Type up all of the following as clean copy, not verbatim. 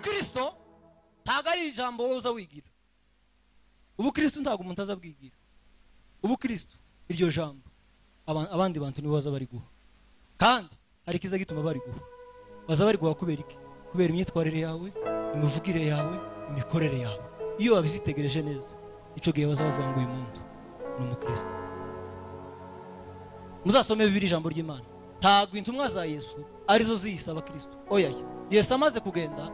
Ubukristo ntabwo ari ijambo wowe uza wigira. Ubukristo ntabwo umuntu aza abwigira. Ubukristo iryo jambo abandi bantu nibo baza bari guha, kandi hari ikiza gituma bari guha. Baza bari guha kubera iki? Kubera imyitwarire yawe, imivugire yawe, imikorere yawe. Iyo babizitegereje neza, icyo gihe baza bavuga ngo uyu muntu ni umukristo. Muzasome Bibiliya, ijambo ry'Imana. Ntabwo intumwa za Yesu arizo ziyise abakristo, oya. Yesu amaze kugenda,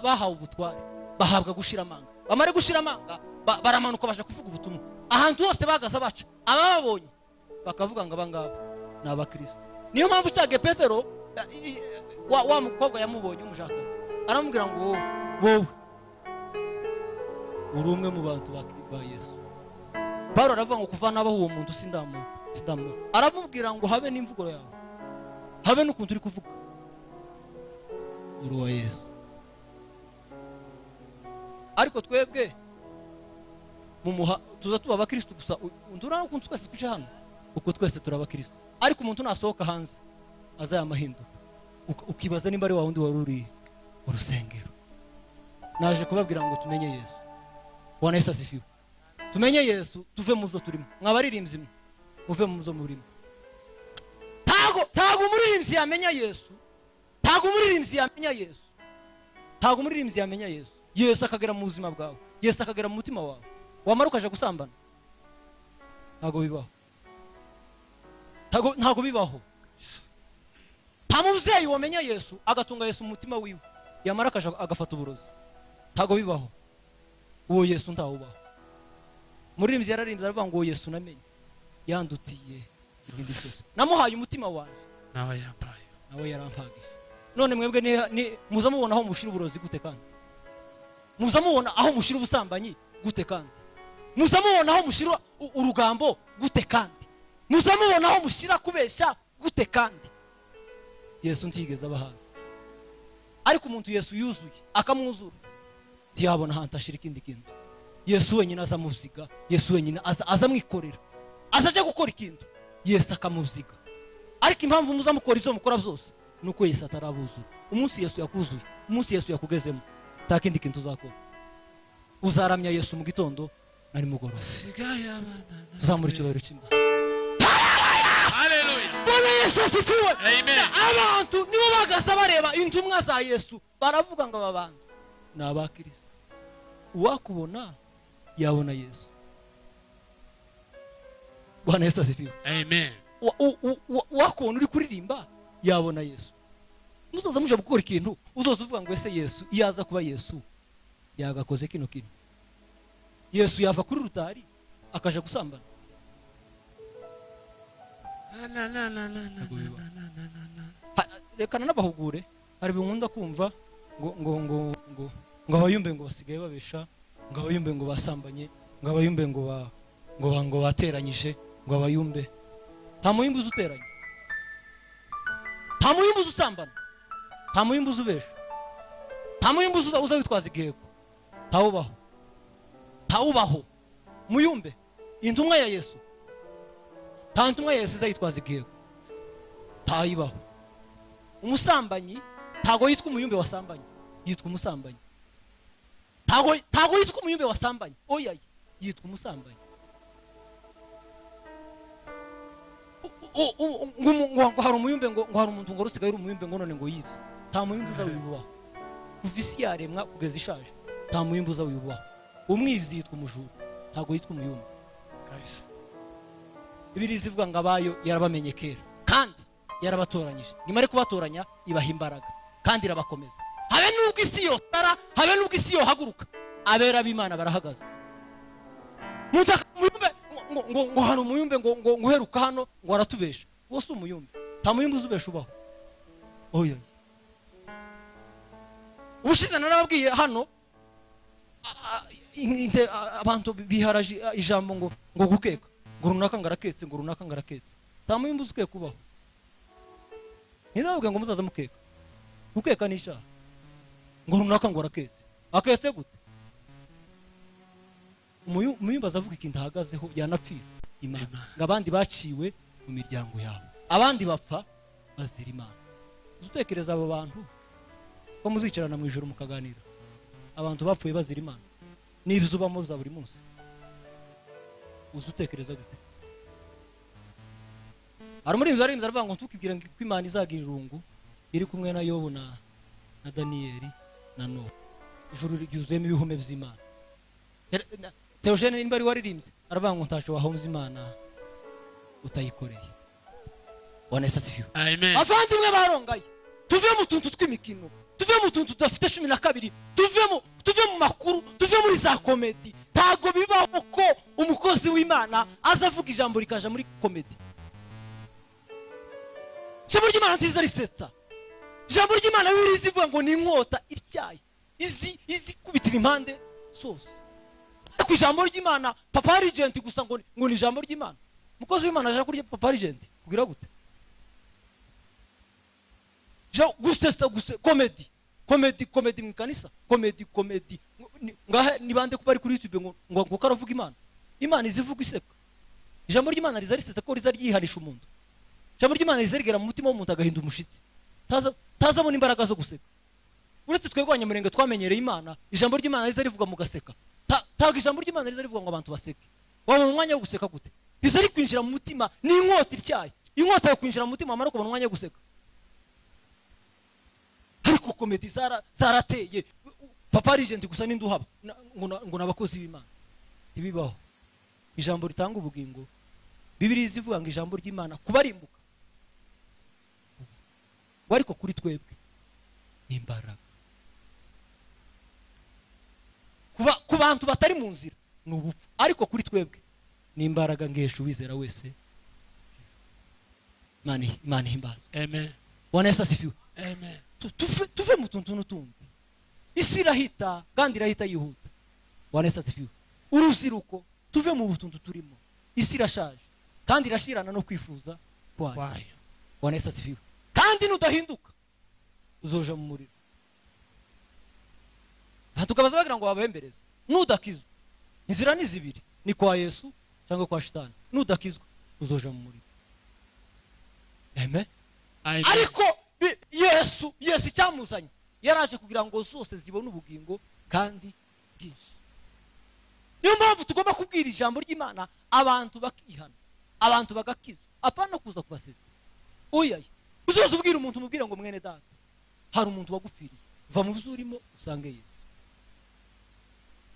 bahawe ubutware, bahabwa gushira amanga. Bamare gushira amanga, baramanuka baja kuvuga ubutumwa ahantu hose bagaza baca. Abababonye bakavuga ngo aba ngaba ni abakristo. Niyo mpamvu cage Petero, wa mukobwa yamubonye w'umujakazi, aramubwira ngo wowe, wowe uri umwe mu bantu ba Yesu. Pawulo aravuga ngo kuva nabaho uwo muntu sindamu. Aramubwira ngo habe n'imvugo yawe, habe n'ukuntu uri kuvuga, uri uwa Yesu. Ariko twebwe tuza tuba abakristo gusa. Urabona ukuntu twese twicaye hano, uko twese turi abakristo, ariko umuntu nasohoka hanze azayamahinduka, ukibaza nimba ari wa wundi wari uri mu rusengero. Naje kubabwira ngo tumenye Yesu. Bwana Yesu asifiwe. Tumenye Yesu, tuve mu zo turimo. Mwabaririmbyi mwe, muve mu zo murimo. Ntago umuririmbyi yamenya Yesu, ntago umuririmbyi yamenya Yesu, ntago umuririmbyi yamenya Yesu. Yesu akagera mu buzima bwawe, Yesu akagera mu mutima wawe, wamara ukaja gusambana, ntago bibaho. Ntago bibaho. Nta mubyeyi wamenya Yesu agatunga Yesu mu mutima wiwe, yamara akaja agafata uburozi, ntago bibaho. Uwo Yesu ntawubaho. Umuririmbyi yararirimbye aravuga ngo uwo Yesu namenye yandutiye ibindi byose, namuhaye umutima wanjye, nawe yampaye, nawe yarampagije. None mwebwe muza mubona aho mushira uburozi gute? Kandi muza mubona aho mushira ubusambanyi gute? Kandi muza mubona aho mushira urugambo gute? Kandi muza mubona aho mushira kubeshya gute? Kandi Yesu ntiyigeze abahaza. Ariko umuntu Yesu yuzuye akamwuzura, ntiyabona ahantu ashira ikindi kintu. Yesu wenyine aza amuziga, Yesu wenyine aza amwikorera, aza ajya gukora ikintu, Yesu akamuziga. Ariko impamvu muza mukora ibyo mukora byose ni uko Yesu atarabuzura. Umunsi Yesu yakuzuye, umunsi Yesu yakugezemo, nta kindi kintu uzakora. Uzaramya Yesu mu gitondo na nimugoroba. Sigaye abana. Tuzamura icyubahiro cy'Imana. Haleluya. Bwana Yesu asifiwe. Amen. Abantu nibo bagaza bareba intumwa za Yesu, baravuga ngo aba bantu ni abakristo. Uwakubona yabona Yesu. Bwana Yesu asifiwe. Amen. Uwakubona uri kuririmba yabona Yesu. Muzoza muje gukora ikintu, uzoza uvuga ngo ese Yesu iyo aza kuba Yesu yagakoze kino kintu? Yesu yava kuri rutari akaja gusambana? La, la, la, la, la, la, Ntabwo bibaho. la, la, la, la. Reka nanabahugure. Hari ibintu nkunda kumva ngo abayumbe ngo basigaye babesha, ngo abayumbe ngo basambanye, ngo abayumbe ngo bateranyije, ngo abayumbe. Nta muyumbe uzi uteranya, nta muyumbe uzi usambana, nta muyumbe uzi ubesha, nta muyumbe uza witwaza igiheko. Ntawubaho, ntawubaho muyumbe. Intumwa ya Yesu, nta ntumwa ya Yesu iza yitwaza igiheko, ntayibaho. Umusambanyi ntago yitwa umuyumbe wasambanye, yitwa umusambanyi. Ntago yitwa umuyumbe wasambanye, oya, yitwa umusambanyi. Ngo hari umuyumbe, ngo hari umuntu ngo rusigaye uri umuyumbe, ngo none ngo yibye. Nta muyumbe uza wibubaho. Kuva isi yaremwa kugeza ishaje, nta muyumbe uza wibubaho. Umwibyi yitwa umujura, ntago yitwa umuyumbe. Kabisa. Bibiliya ivuga ngo abayo yarabamenye kera kandi yarabatoranyije, nimare kubatoranya ibaha imbaraga kandi irabakomeza. Habe n'ubwo isi yosara, habe n'ubwo isi yohaguruka, abera b'Imana barahagaze. Mutaka umuyumbe ngo hari umuyumbe ngo uheruka hano ngo aratubesha. Uwo si umuyumbe, nta muyumbe uzubesha ubaho. Oya. Ubushize narababwiye hano, abantu biharaje ijambo ngo gukeka, ngo runaka ngo araketse, ngo runaka ngo araketse. Nta muyumbe uzi ukeka ubaho. Ntibavuge ngo muzaza mukeka, gukeka ni icyaha. Ngo runaka ngo araketse, aketse gute? Umuyumbe azavuga ikintu ahagazeho, yanapfira Imana. Imana. Ngo abandi baciwe mu miryango yabo, abandi bapfa bazira Imana. Uzi utekereza abo bantu Ko muzicarana mu ijuru mukaganira, abantu bapfuye bazira Imana n'ibyo ubamo za buri munsi, uzi utekereza gute? Hari umuririmbyi waririmbye aravuga ngo ntukibwire ngo ko Imana izagira irungu iri kumwe na Yobu na Daniyeli na Nowa. Ijuru ryuzuyemo ibihume by'Imana. Theogene nimba ari waririmbye aravuga ngo ntaco wahomza Imana utayikoreye. Bwana Yesu asifiwe. Amen. Abavandimwe barongaye, tuve mu tuntu tw'imikino, tuve mu tuntu tudafite 12, tuve mu makuru, tuve muri za komedi. Ntago bibaho ko umukozi w'Imana aza avuga ijambo rikaja muri komedi. Ijambo ry'Imana ntiza risetsa. Ijambo ry'Imana Bibiliya ivuga ngo ni inkota ityaye, izi kubitira impande zose. Ariko ijambo ry'Imana papa regent gusa ngo ni ijambo ry'Imana. Umukozi w'Imana aje kurya papa regent kugira gute? Gusetsa guse komedi komedi komedi mu kanisa, komedi komedi. Ngahe nibande kuba ari kuri YouTube ngo ngo karavuga Imana. Imana izivuga iseka. Ijambo ry'Imana riza risetsa ko riza ryihanisha umuntu. Ijambo ry'Imana riza rigera mu mutima w'umuntu agahinda umushitsi, tazabona imbaraga zo guseka. Uretse twebwe abanyamurenge twamenyereye Imana, ijambo ry'Imana riza rivuga mugaseka. Taga ijambo ry'Imana riza rivuga ngo abantu baseke. Wabona umwanya wo guseka gute? Riza rikwinjira mu mutima, ni inkota ityaye. Inkota yo kwinjira mu mutima wamara kubona umwanya wo guseka. Ariko komedi zarateye. Papa regent gusa ninde uhaba ngo nabakozi b'Imana. Ntibibaho. Ijambo ritanga ubugingo. Bibiliya izivuga ngo ijambo ry'Imana kubarimbuka. Ariko kuri twebwe ni imbaraga. Ku bantu batari mu nzira ni ubupfu, ariko kuri twebwe ni imbaraga ngesha uwizera wese. Imana ihimbazwe. Amen. Bwana Yesu asifiwe. Amen. Tuve mu tuntu n'utundi. Isi irahita kandi irahita yihuta. Bwana Yesu asifiwe. Urubyiruko tuve mu butuntu turimo. Isi irashaje kandi irashirana no kwifuza kwayo. Bwana Yesu asifiwe. Kandi nudahinduka uzoja mu muriro. Aha tukabaza bagira ngo babembereze. Nudakizwa inzira ni zibiri, ni kwa Yesu cyangwa kwa Shitani. Nudakizwa uzoja mu muriro. Amen. Amen. Ariko Yesu icyamuzanye yaraje kugira ngo zose zibone ubugingo kandi bwinshi. Niyo mpamvu tugomba kubwira ijambo ry'Imana abantu bakihana, abantu bagakizwa, apana kuza kubasetsa. Oya, uzoza ubwira umuntu umubwira ngo mwene data hari umuntu wagupfiriye, va mu byo urimo usange Yesu.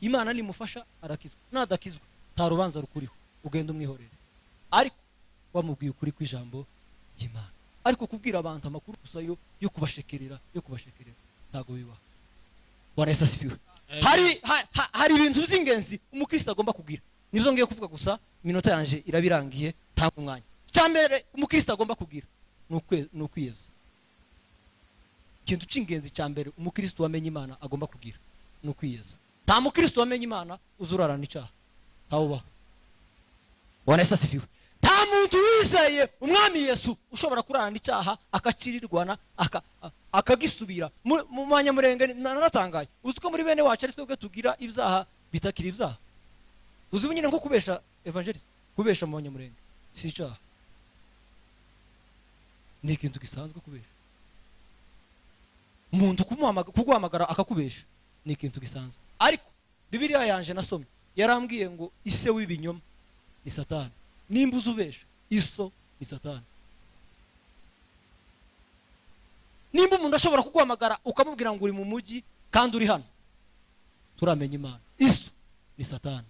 Imana nimufasha arakizwa, nadakizwa nta rubanza rukuriho, ugenda umwihorere. Ariko wamubwiye ukuri kw'ijambo ry'Imana. Ariko kubwira abantu amakuru gusa yo kubashekerera, ntago bibaho. Bwana Yesu asifiwe. Hari ibintu by'ingenzi umukristo agomba kugira. Nibyo ngiye kuvuga gusa, iminota yanje irabirangiye, nta mwanya. Icyambere umukristo agomba kugira ni ukwiyeza. Ikintu cy'ingenzi cya mbere umukristo wamenye Imana agomba kugira ni ukwiyeza. Nta mukristo wamenye Imana uzurarana icyaha, ntawubaho. Bwana Yesu asifiwe. Nta muntu wizeye umwami Yesu ushobora kurarana icyaha akakirirwana akagisubira. Mu banyamurenge naratangaye. Uzi ko muri bene wacu ari twebwe tugira ibyaha bitakiri ibyaha. Uzi nyine nko kubesha evangelist, kubesha mu banyamurenge si icyaha, ni ikintu gisanzwe kubesha. Umuntu kuguhamagara akakubesha ni ikintu gisanzwe. Ariko Bibiliya yanje nasomye yarambwiye ngo ise w'ibinyoma ni Satani. Nimba uzubesha iso ni Satani. Nimba umuntu ashobora kuguhamagara ukamubwira ngo uri mu mujyi kandi uri hano, turamenya Imana, iso ni Satani.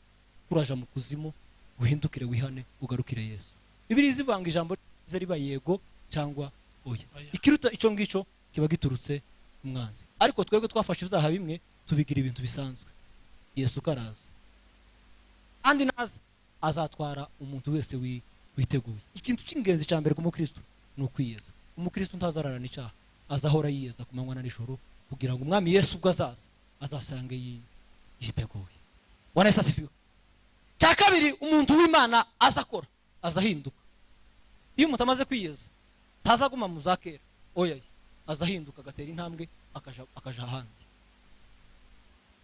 Kuraja mu kuzimu, uhindukire wihane, ugarukire Yesu. Bibiliya izivanga ijambo riba yego cyangwa oya. Ikiruta ico ngico kiba giturutse umwanzi. Ariko twebwe twafashe ibyaha bimwe tubigira ibintu bisanzwe. Yesu karaza, kandi naza azatwara umuntu wese witeguye. Ikintu cy'ingenzi cya mbere ku mukristo ni ukwiyeza. Umukristo ntazararana icyaha, azahora yiyeza ku manywa na nijoro kugira ngo umwami Yesu ubwo azaza azasange yiteguye. Bwana Yesu asifiwe. Cya kabiri umuntu w'Imana azakora, azahinduka. Iyo umuntu amaze kwiyeza ntazaguma mu za kera, oya, azahinduka agatera intambwe akaja ahandi.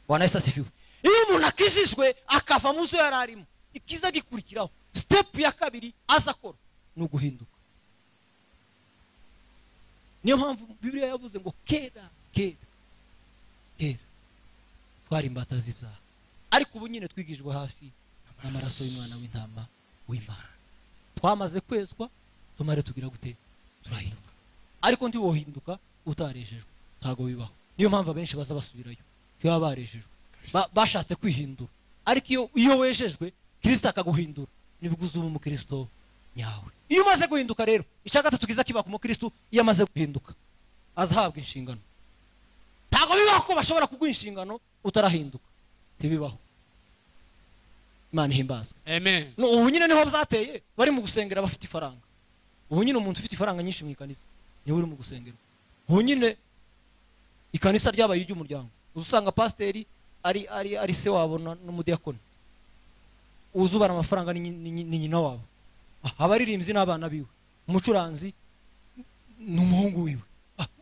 Bwana Yesu asifiwe. Iyo umuntu akijijwe akava mu zo yari arimo, ikiza gikurikiraho step ya kabiri azakora ni uguhinduka. Niyo mpamvu Bibiliya yavuze ngo kera kera Kera twari imbata z'ibyaha, ariko ubu nyine twigijwe hafi n'amaraso y'umwana w'intama w'Imana. Twamaze kwezwa, tumare tugira gute? Turahinduka. Ariko ntiwohinduka utarejejwe, ntago bibaho. Niyo mpamvu abenshi baza basubirayo, baba barejejwe, bashatse kwihindura. Ariko iyo wejejwe Kristo akaguhindura, nibwo uzuba umukristo nyawe. Iyo umaze guhinduka rero, icya gatatu kiza kiba ku mukristo, iyo amaze guhinduka azahabwa inshingano. Ntago bibaho ko bashobora kuguha inshingano utarahinduka, ntibibaho. Imana ihimbazwe. Amen. No, ubu nyine niho byateye, bari mu gusengera bafite ifaranga. Ubu nyine umuntu ufite ifaranga nyinshi mu ikanisa niwe uri mu gusengera. Ubu nyine ikanisa ryabaye iry'umuryango. Uzusanga pasiteri ari se wabo n'umudiyakoni. Uzubara amafaranga ni nyina wabo. Abaririmbyi n'abana biwe, umucuranzi ni umuhungu wiwe.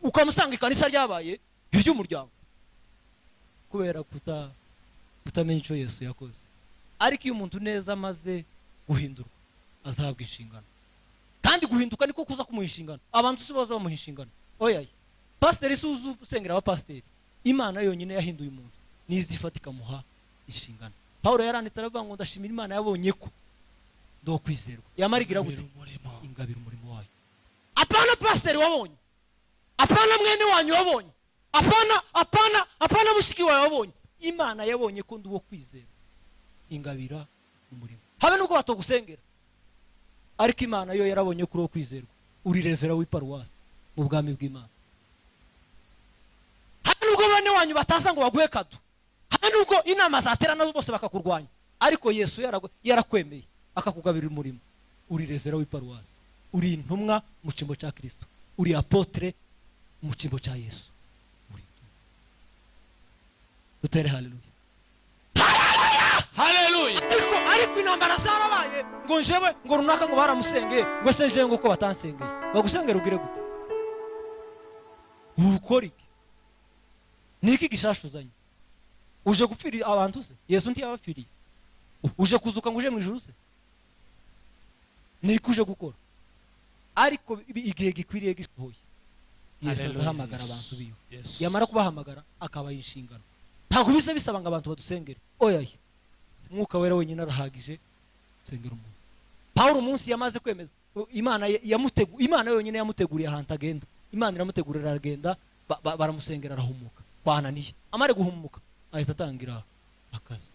Ukamusanga ikanisa ryabaye iry'umuryango kubera kutamenya icyo Yesu yakoze. Ariko iyo umuntu neza amaze guhindurwa azahabwa inshingano. Kandi guhinduka niko kuza kumuha inshingano. Abantu si baza bamuha inshingano. Oya, pasiteri si uzi usengera abapasiteri. Imana yonyine yahinduye umuntu nizi ifata ikamuha inshingano. Paulo yaranditse aravuga ngo ndashimira Imana yabonye ko ndokwizerwa. Yamarigira gute? Ingabira umurimo wayo. Apana pasiteri wabonye, apana mwene wanyu wabonye, apana mushiki wawe wabonye. Imana yabonye ko ndi uwo kwizerwa, ingabira umurimo. Habe nubwo batogusengera, ariko Imana yo yarabonye ko uri uwo kwizerwa, uri revera w'iparuwasi mu bwami bw'Imana. Habe nubwo bene wanyu bataza ngo baguhe kado, habe nubwo inama zaterana bose bakakurwanya, ariko Yesu yarakwemeye akakugabira umurimo. Uri revera w'iparuwasi, uri intumwa mu cyimbo cya Kristo, uri apotre mu cyimbo cya Yesu. Uri intumwa. Dutere haleluya. Haleluya. Ariko intambara zarabaye ngo njewe ngo runaka ngo baramusengeye, ngo se njewe ngo ko batansengeye. Bagusengera ubwire gute? Ukora iki? Ni iki gishashuzanye? Uje gupfira abantu se? Yesu ntiyabapfiriye. Uje kuzuka ngo uje mu ijuru se? Ni iki uje gukora? Ariko igihe gikwiriye gisohoye, Yesu azahamagara abantu biwe. Yamara kubahamagara akabaha inshingano. Ntabwo bisa bisaba ngo abantu badusengere. Oya, Umwuka Wera wenyine arahagije sengera umuntu. Paulo umunsi yamaze kwemeza Imana Imana yonyine yamuteguriye ahantu agenda. Imana iramutegurira aragenda, baramusengera arahumuka. Kwa Ananiya amare guhumuka ahita atangira akazi.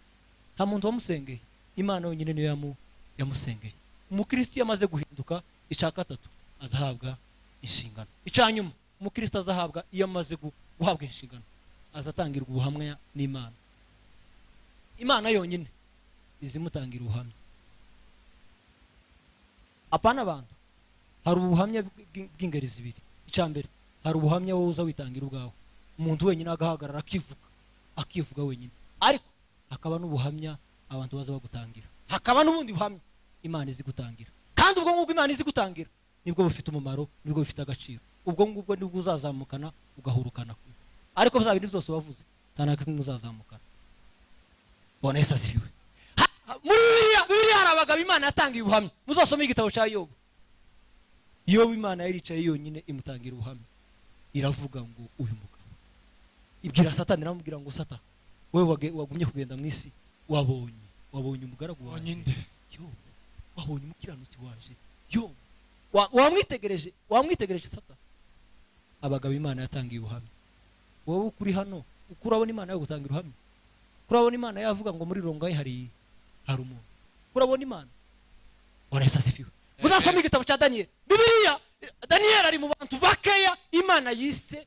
Nta muntu wamusengeye, Imana yonyine niyo yamusengeye. Umukristo yamaze guhinduka, icya gatatu azahabwa inshingano. Icya nyuma umukristo azahabwa iyo amaze guhabwa inshingano, azatangirwa ubuhamya n'Imana. Imana yonyine izimutangira ubuhamya, apana abantu. Hari ubuhamya bw'ingeri zibiri. Icya mbere, hari ubuhamya wowe uza witangira ubwawe, umuntu wenyine agahagarara akivuga wenyine. Ariko hakaba n'ubuhamya abantu baza bagutangira, hakaba n'ubundi buhamya Imana izi gutangira. Kandi ubwo ngubwo Imana izi gutangira nibwo bufite umumaro, nibwo bufite agaciro. Ubwo ngubwo nibwo uzazamukana ugahurukana. Ariko bya bindi byose wavuze nta na kimwe uzazamukana. Bwana Yesu asifiwe. Muri Bibiliya hari abagabo Imana yatangiye ubuhamya. Muzasome igitabo cya Yobu. Yobu Imana yaricaye yonyine imutangira ubuhamya, iravuga ngo uyu mugabo, ibwira Satani, iramubwira ngo Satani, wewe wagumye kugenda mu isi, wabonye umugaragu waje Yobu, wabonye umukiranutsi waje Yobu, wamwitegereje Satani. Abagabo Imana yatangiye ubuhamya. Wowe ukuri hano, ukurabona Imana yo gutangira ubuhamya? Kurabona Imana yavuga ngo muri Rongayi hari umuntu? Kurabona Imana? Bwana Yesu asifiwe. Muzasome igitabo cya Daniel. Bibiliya, Daniel ari mu bantu bakeya Imana yise.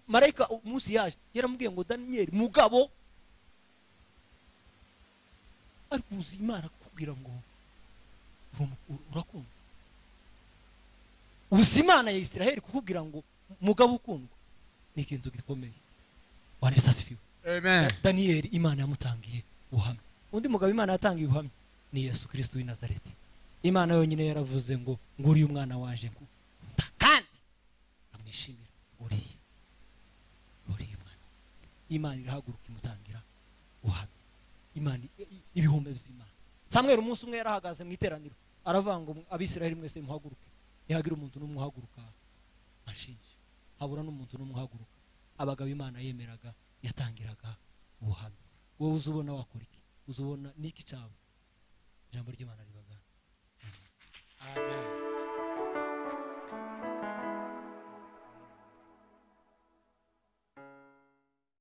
Marayika umunsi yaje yaramubwiye ngo Daniel mugabo, ariko uzi Imana kukubwira ngo urakundwa. Uzi Imana ya Israel kukubwira ngo mugabo ukundwa, ni ikintu gikomeye. Bwana Yesu asifiwe. Amen. Daniel Imana yamutangiye ubuhamya. Undi mugabo Imana yatangiye ubuhamya ni Yesu Kristo w'i Nazareti. Imana yonyine yaravuze ngo nguriye umwana waje nkunda kandi amwishimira, nguriye umwana. Imana irahaguruka imutangira ubuhamya. Imana ibihumbi by'Imana. Samuel umunsi umwe yarahagaze mu iteraniro aravuga ngo Abisirayeli mwese muhaguruke, ntihagira umuntu n'umwe uhaguruka anshinje, habura n'umuntu n'umwe uhaguruka. Abagabo Imana yemeraga Yatangiraga ubuhamya. Wowe uza ubona wakora iki? Uza ubona niki cyabo? Ijambo ry'Imana ribaganza. Amen.